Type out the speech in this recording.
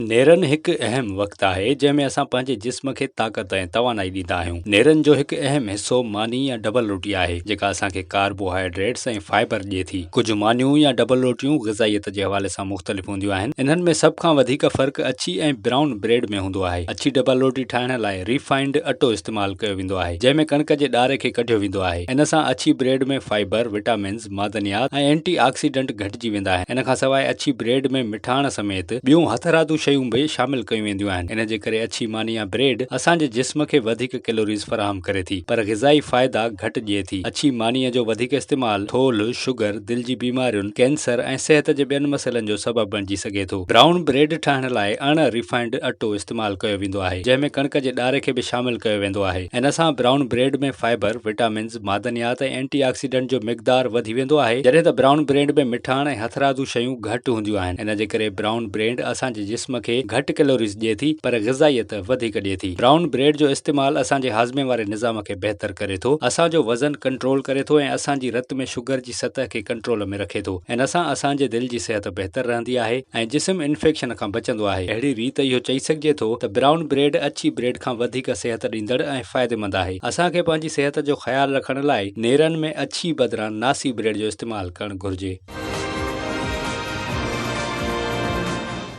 نيرن هڪ اهم وقت آهي جنهن ۾ اسان پنهنجي جسم کي طاقت ۽ توانائي ڏيندا آهيون. نيرن جو هڪ اهم حصو ماني يا ڊبل روٽي آهي جيڪا اسان کي ڪاربوهائيڊريٽس ۽ فائبر ڏئي ٿي. ڪجهه مانيون يا ڊبل روٽيون غذائيت جي حوالي سان مختلف هونديون آهن. انهن ۾ سڀ کان وڌيڪ فرق اڇي ۽ برائون بريڊ ۾ هوندو آهي. اڇي ڊبل روٽي ٺاهڻ لاء ريفائنڊ اٽو استعمال ڪيو ويندو آهي جنهن ۾ ڪڻڪ جي ڏاري کي ڪڍيو ويندو آهي. ان سان اڇي بريڊ ۾ فائبر، وٽامنز، معدنيات ۽ اينٽي آڪسيڊنٽ گهٽجي ويندا آهن. ان کان سواء اڇي بريڊ ۾ مٺاڻ سميت ٻيون هٿرادو شيون به شامل ڪيون وينديون آهن. ان جي ڪري اڇي ماني يا بريڊ اسان جي جسم کي وڌيڪ ڪيلوريز فراهم ڪري ٿي پر غذائي فائدا گهٽ ڏئي ٿي. اڇي مانيء جو وڌيڪ استعمال ٿولهه، شگر، دل جي بيمارين، ڪينسر ۽ صحت جي ٻين مسئلن جو سبب بڻجي سگهي ٿو. برائون بريڊ ٺاهڻ لاء اڻ ريفائنڊ اٽو استعمال ڪيو ويندو آهي جنهن ۾ ڪڻڪ جي ڏاري کي به شامل ڪيو ويندو آهي. ان سان برائون بريڊ ۾ فائبر، وٽامنز، معدنيات ۽ اينٽي آڪسيڊنٽ جو مقدار وڌي ويندو آهي، جڏهن ته برائون بريڊ ۾ مٺاڻ ۽ هٿرادو شيون گهٽ هونديون آهن، ان جي ڪري برائون بريڊ اسان جي جسم کي گهٽ ڪيلوريز ڏئي ٿي پر غذائيت وڌيڪ ڏئي ٿي. برائون بريڊ جو استعمال اسان جي هاضمي واري نظام کي بهتر ڪري ٿو، اسان جو وزن ڪنٽرول ڪري ٿو ۽ اسان جي رت ۾ شگر جي سطح کي ڪنٽرول ۾ رکي ٿو. ان سان اسان جي دل جي صحت بهتر رهندي آهي ۽ جسم انفيڪشن کان بچندو آهي. اهڙي ريت اهو چئي سگهجي ٿو ته برائون بريڊ اڇي بريڊ کان وڌيڪ صحت ڏيندڙ ۽ فائديمند آهي. اسان کي پنهنجي صحت جو خيال رکڻ لاء نيرن ۾ اڇي بدران ناسي بريڊ جو استعمال ڪرڻ گهرجي.